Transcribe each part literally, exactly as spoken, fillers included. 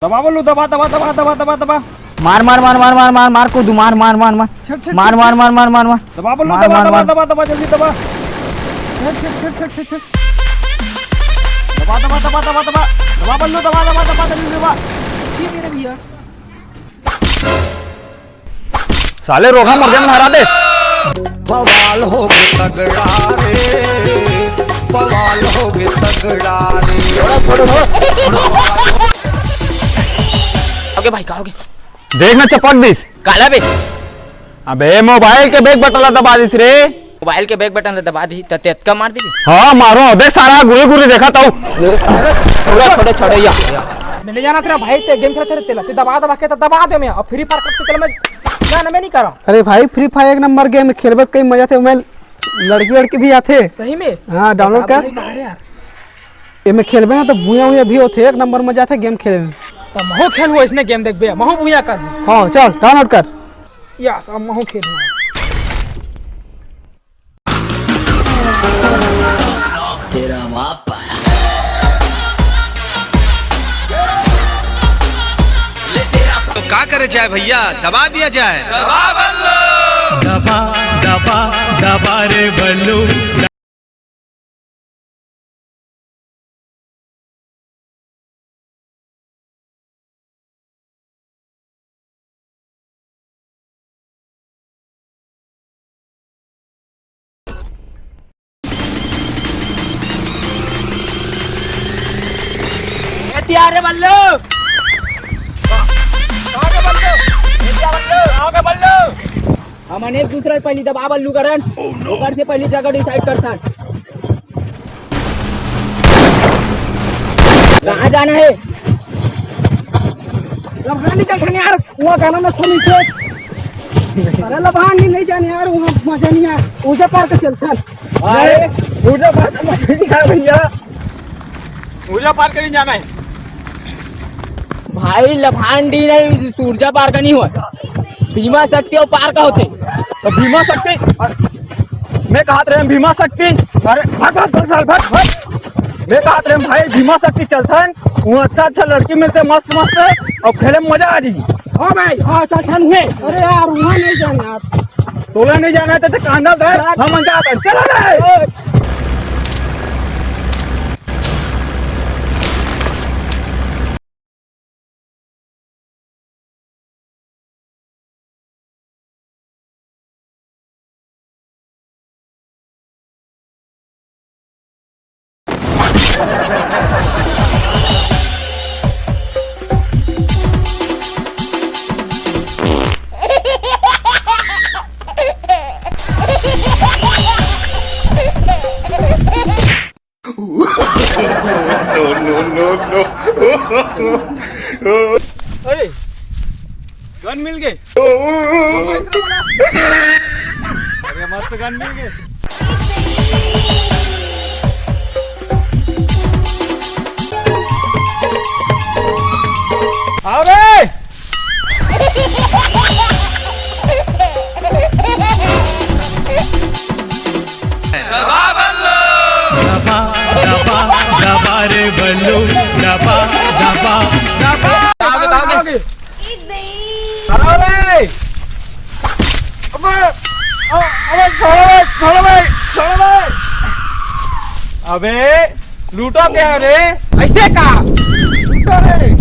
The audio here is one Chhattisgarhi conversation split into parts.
दबा बल्लू, दबा, दबा, दबा, दबा, दबा, दबा। मार, मार, मार, मार, मार, मार, मार, कूदू, मार, मार, मार, मार। छट, छट, मार, छट, मार, छट। मार, मार, मार, मार। दबा बल्लू, मार, दबा, मार, दबा, मार। दबा, दबा, जल्दी दबा। छट, छट, छट, छट, छट, छट। दबा, दबा, दबा, दबा, दबा। दबा बल्लू, दबा, दबा, दबा, जल्दी दबा। ये मेरा भैया। साले रोगहा मुर्गे मन हरा दे। बवाल हो गे तगड़ा रे, बवाल हो गे तगड़ा रे। ओके भाई, का होगे? देख ना, चपक दिस। काला बे? अबे, मोबाइल के back button ला दबा दिस रे। मोबाइल के back button ला दबा दी, त तेतका मार दी। हाँ, मारो। अबे, सारा गुरी गुरी देखा ताऊ। छोड़े, छोड़े, छोड़े, या, या। मैं नहीं जाना तेरा भाई, ते game खेलते रहते ला। ते दबा दबा के तो दबा दे मैं। और Free Fire करते तेला मैं जाना मैं नहीं करा। अरे भाई, Free Fire एक नंबर game है, खेलबे त कई मजा आथे, मैं लड़की लड़की भी आथे। सही में? हाँ, download कर। कहाँ रे यार? एमे खेलबे ना तो भुइयां भुइयां भी होथे, एक नंबर मजा आथे game खेले में। त महू खेलहूँ इसने game देखबे, महू भुइयां कर। हाँ, चल download कर। यस, अब महू खेलहूँ। तेरा बाप आया। तो का करे जाए भैया, दबा दिया जाए। दबा बल्लू। दबा, दबा, दबा रे बल्लू। ए, तैयार है बल्लू? कहाँ के बल्लू? ए, तैयार बल्लू? कहाँ के बल्लू? हमन एक दूसरा पहली दबा बल्लू करन, ओकर से पहली जगह decide करथन। कहाँ जाना है? लभान नहीं चलथन यार, वहाँ गाना ना सुनी थे। अरे लभान नहीं, नहीं जाने यार, वहाँ मजा नहीं आया। उजे पार के चलथन। अरे, उजे पार के मजा नहीं आया भैया। उजे पार के नहीं जाना है। भाई, लभान डी नहीं, सूरजा पार का नहीं हुआ। भीमा शक्ति और पार का होथे। तो भीमा शक्ति, मैं कहत रहे भीमा शक्ति, अरे भाग, भाग, भाग, भाग, भाग, भाग। मैं कहत रहे भाई भीमा शक्ति चलथन, वहाँ अच्छा अच्छा लड़की मिलथे मस्त मस्त, और खेले में मजा आ जाही। हाँ भाई, हाँ चलथन हुए। अरे यार, वहाँ नहीं जाना यार। तोला नहीं जाना है तो कांदा दे, हम जात हन। चलो रे। No, no, no, no। अरे, गन मिल गए। अरे, मस्त गन मिल गए। अरे! दबा बल्लू। दबा, दबा, दबा रे बल्लू, दबा, दबा, दबा। कहाँ पे, कहाँ पे? अरे! अबे, अ-, अबे, छोड़ो बे, छोड़ो बे, छोड़ो बे। अबे, लूटा क्या रे? ऐसे का? लूटा रे।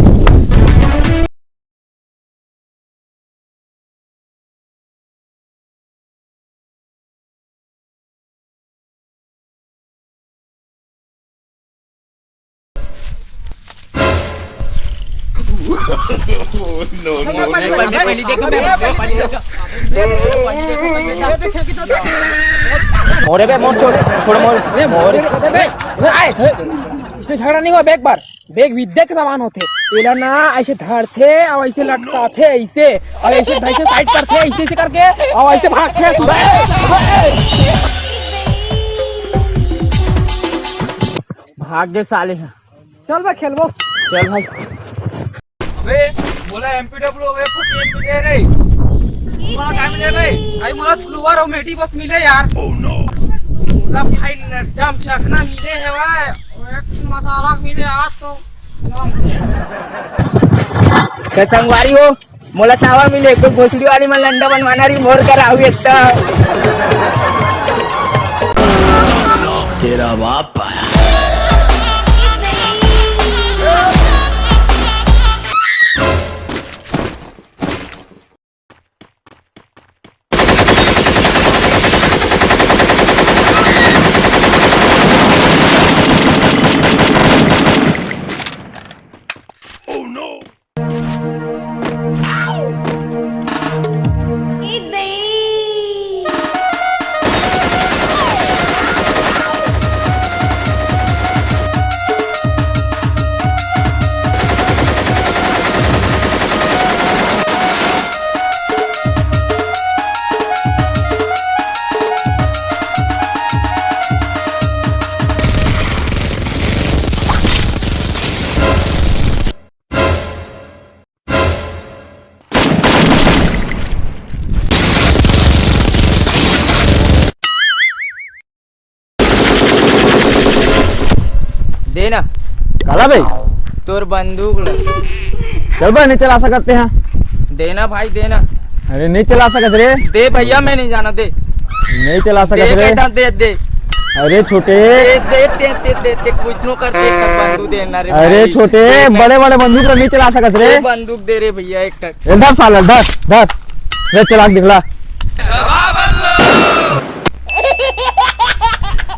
No, no, no। पहले, पहले देखो, मैं, मैं पहले देखो। मोरे बे, मोर छोड़, छोड़ मोर। अरे, मोरे। अरे, अरे, अरे, इसमें झगड़ा नहीं हुआ, बैग पर। बैग विद्या के सामान होथे। एला ना ऐसे धरथे अउ ऐसे लटकाथे, ऐसे, अउ ऐसे धर के side करथे, ऐसे, ऐसे करके, अउ ऐसे भागथे। भाग गे साले ह। चल बे खेलबो। चल भाई। बे, मोला एमपीडब्ल्यू अउ एफओर्टी एम मिले रे। मोला का मिले रे? भाई, मोला लोअर अउ मेटी बस मिले यार। मोला भाई एकदम चखना मिले हे भाई। एक मसाला मिले आज तो। चल। त संगवारी हो, मोला चावा मिले, कोई भोसड़ी वाली मन लंडा बनवाना रही, मोर करा हुई एकदम। तेरा बाप आया। देना। काला भाई? तोर बंदूक ला। चल भाई, नहीं चला सकते हैं। देना भाई, देना। अरे नहीं चला सकत रे। दे भैया, मैं नहीं जाना, दे। नहीं चला सकत दे रे। कहता, दे, दे। अरे छोटे। दे, दे, दे, दे, दे, दे, कुछ नो कर, दे, कर बंदूक देना रे अरे भाई। छोटे, दे, मैं बड़े वाले बंदूक ला नहीं चला सकत रे। दे बंदूक दे रे भैया, एक टक। ए, धर साला, धर, धर। ले चला के दिखला।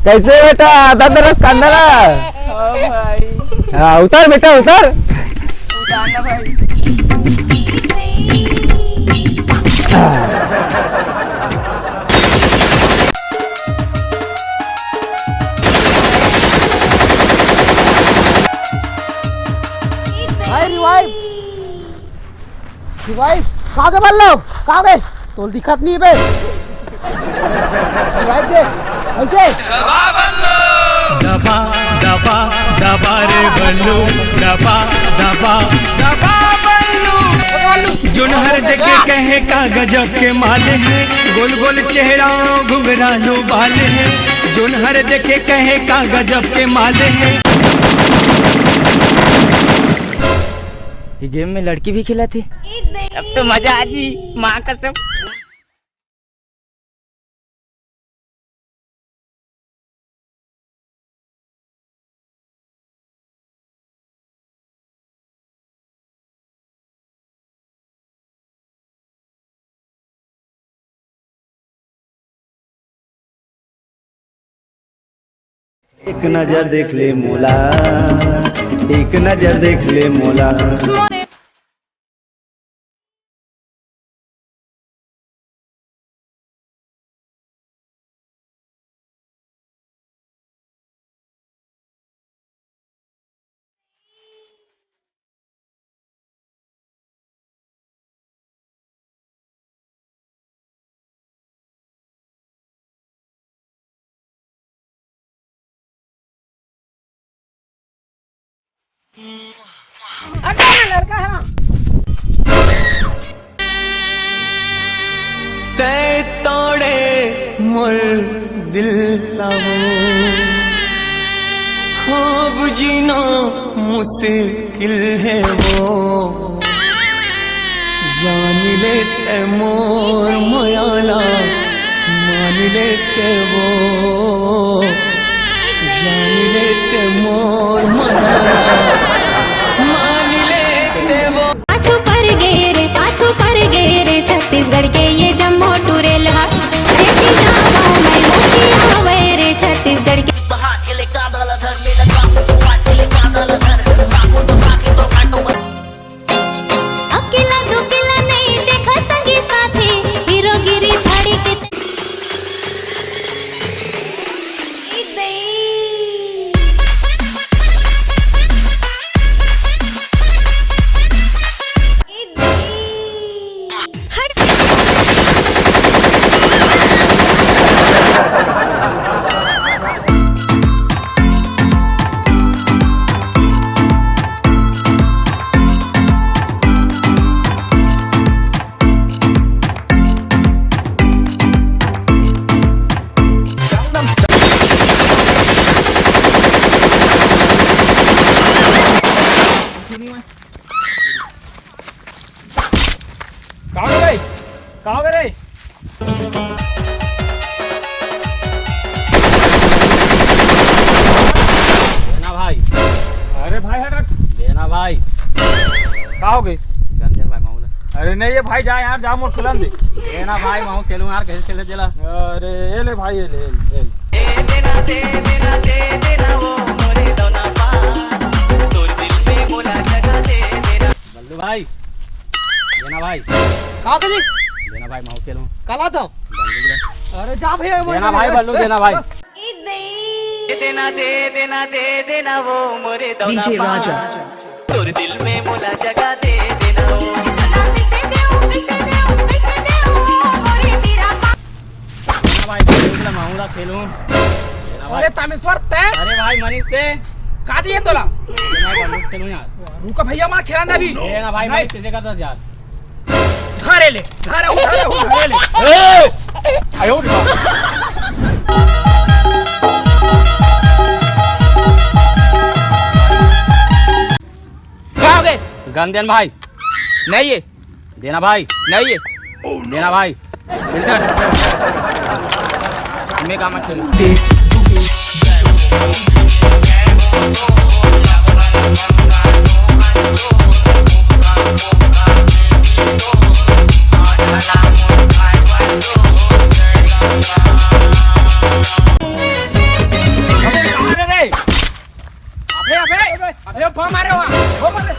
कैसे बेटा, दर्द रस कांदा ला? हाँ भाई। हाँ, उतर बेटा, उतर। उतारना भाई। भाई, revive। Revive, कहाँ गे बल्लू? कहाँ गे? तोल दिखत नहीं बे। Revive दे, ऐसे। दबा, दबा, दबा रे बल्लू, दबा, दबा, दबा बल्लू। जोन हर देखे कहे का गजब के माल है, गोल गोल चेहरा घुंघरालू बाल है, जोन हर देखे कहे का गजब के माल है। ये game में लड़की भी खिलाथे। अब तो मजा आ जी, माँ कसम। एक नजर देख ले मोला, एक नजर देख ले मोला। तै तोड़े मोर दिल ला वो, ख्वाब जीना मुश्किल है वो। जान ले तै मोर मया ला, मान ले तै वो। जान ले तै मोर मया ला, मान ले तै वो। पाछू पर गे रे, पाछू पर गे रे, छत्तीसगढ़ के ये जम्मो टुरेल हा। जेती जावं मैं मोती आवै रे, छत्तीसगढ़ के। अकेला दुकेला नहीं देखा संगी साथी, हीरोगिरी झाड़ी के। का हो गे रे? देना भाई। अरे भाई, हट, हट। देना भाई। का हो गे? गन दे भाई, मामूला। अरे नहीं, ये भाई जा यार, जा, मोर खेलन दे। देना भाई, महूं खेलूं यार, कइसे खेले तेला? अरे, ये ले भाई, ये ले, ये ले, ये ले। बल्लू भाई, देना भाई। का होथे जी? देना भाई, महूं खेलूं। काला तो? बंदूक ले। अरे जा भैया, देना भाई, बल्लू, देना भाई। देना, दे देना, दे देना वो मोरे DJ राजा। तोर दिल में मोला जगह दे देना वो। देना भाई, बंदूक ले, महूं खेलूं। देना भाई। अरे तामेश्वर, तैं? अरे भाई, मनीष से। का चाहिए तोला? देना भाई, बंदूक खेलूं यार। रुका भैया, मैं खेलन दे अभी। देना भाई, नहीं। मनीष से जगह दस हजार। धरे ले, धरे, धरे, धरे ले। ए! आयो रे बाप। का हो गे? गन देन भाई। नहीं है। देना भाई। नहीं है। देना भाई। मैं काम मत करूँ। अबे, अबे, अबे, बम मारे हो, बम मारे।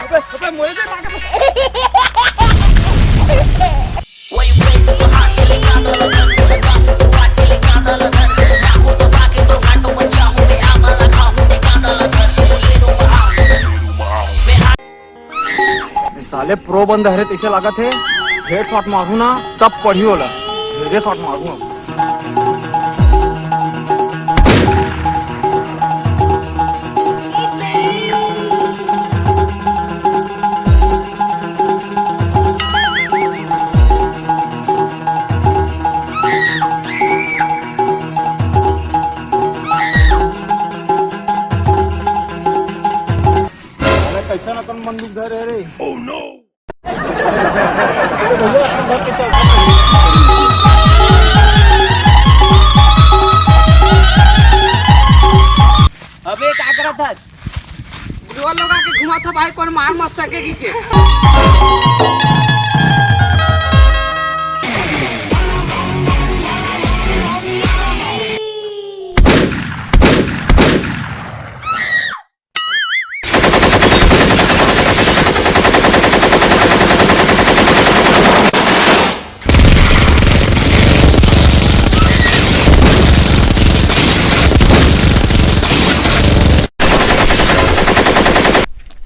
अबे, अबे, मोरे दे, ताकत। साले प्रो बंदा हरे तइसे लागत हे। हेडशॉट मारहूं ना, तब पढ़ी ओला। हेडशॉट मारहूं। अरे, कइसन अपन बंदूक धरे रे? अबे, का करत हस? बुढ़वा लोग आके घुमात ह भाई, कोन मार मत सके कि के।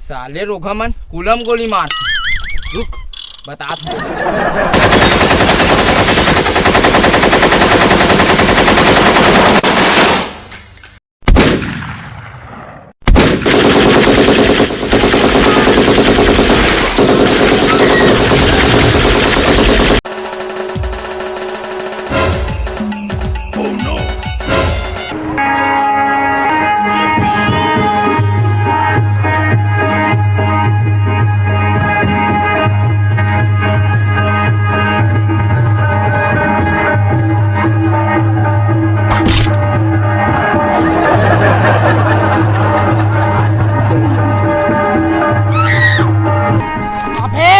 साले रोगहा मन कुलम गोली मार। रुक, बतात हूं। अबे,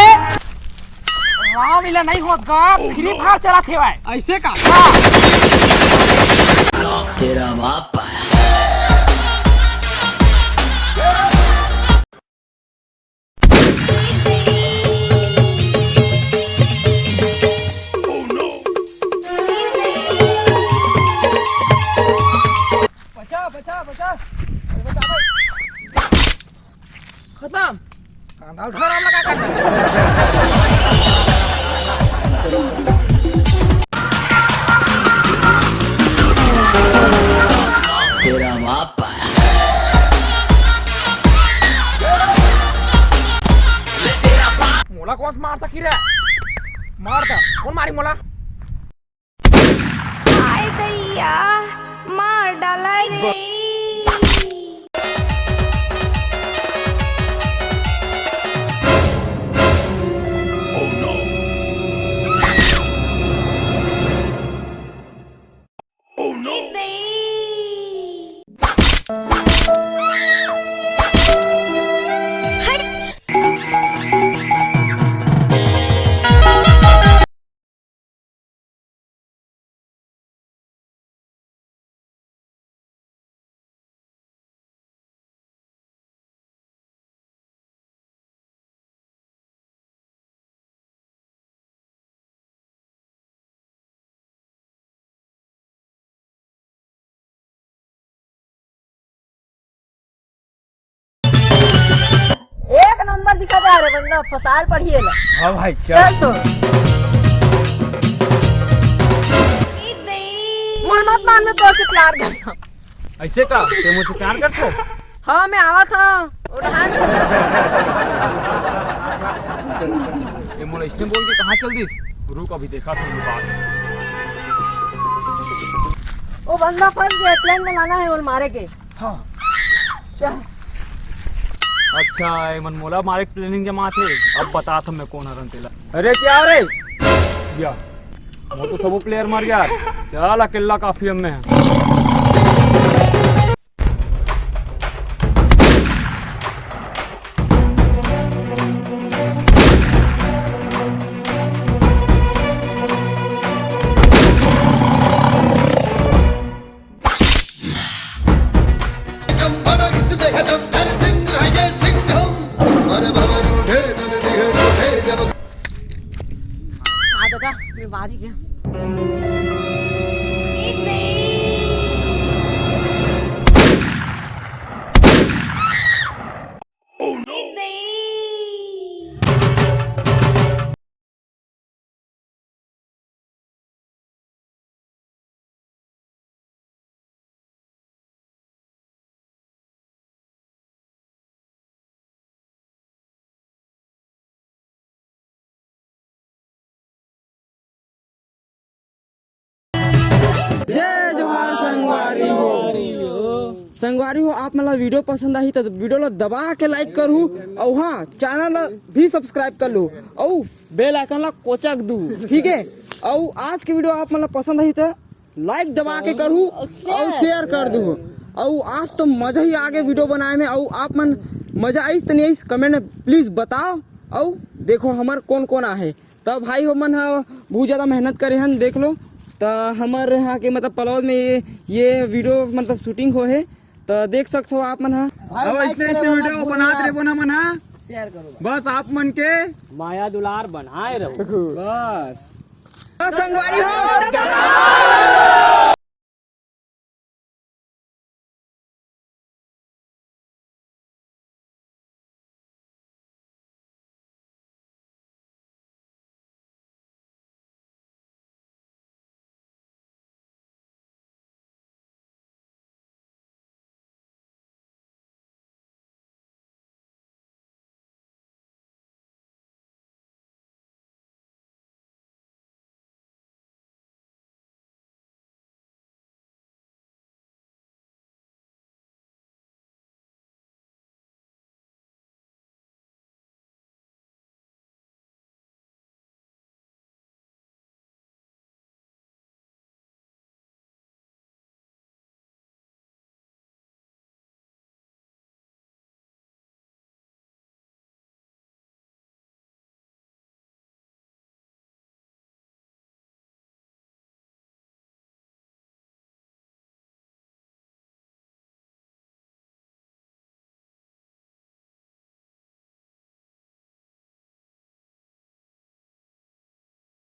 रामलीला नहीं होत गा, Free Fire चलत हेवय। अइसे का? हाँ। तेरा बाप आया। बचा, बचा, बचा। अरे बचा भाई। खतम। कांदा उठा रहा लगा कर। तेरा बाप आया। मोला कोन मार सकी रे? मार दा। कोन मारी मोला? हाय दैया, मार डाला रे। नंबर दिखा जा रे बंदा, फसाल पढ़िए ला। हाँ भाई, चल। चल तो। मोर मत मान, मैं तोर से प्यार करता। ऐसे का? ते मुझसे प्यार करते? हाँ, मैं आवत हूँ। उड़ान। ये मोला इसने बोल के कहाँ चल दिस? रुक, अभी देखा तुम बात। वो बंदा फंस गया, प्लेन में लाना है वो मारे के। हाँ। चल। अच्छा, ये मन मोला मारे के प्लानिंग जमा थे। अब बता था मैं कौन हरन तेला। अरे क्या रे? या, वो तो सबो प्लेयर मर गया। चल, अकेला काफी हमें। हाँ दादा, मैं बाज गया। जय जोहार संगवारी हो। संगवारी हो, आप मन ला वीडियो पसंद आही त वीडियो ला दबा के लाइक करहू, अउ हाँ, चैनल ला भी सब्सक्राइब कर लू, अउ बेल आइकन ला कोचक दू, ठीक है। अउ आज के वीडियो आप मन ला पसंद आही त लाइक दबा के करहू अउ शेयर कर दू। अउ आज तो मजा ही आगे वीडियो बनाए में, अउ आप मन मजा आइस त नहीं आइस, कमेंट में प्लीज बताओ। अउ देखो हमर कौन कौन आहे, त भाई हो मन ह बहुत ज्यादा मेहनत करे हन, देख लो। त हमर यहाँ के मतलब पलौद में ये ये वीडियो मतलब शूटिंग हो है, त देख सकत हो आप मन ह। भाई, अब like ऐसने ऐसने करो, वीडियो मत बनात भूलना। रहे ना मन ह। शेयर करो। बस आप मन के माया दुलार बनाए रहो। बस। संगवारी हो।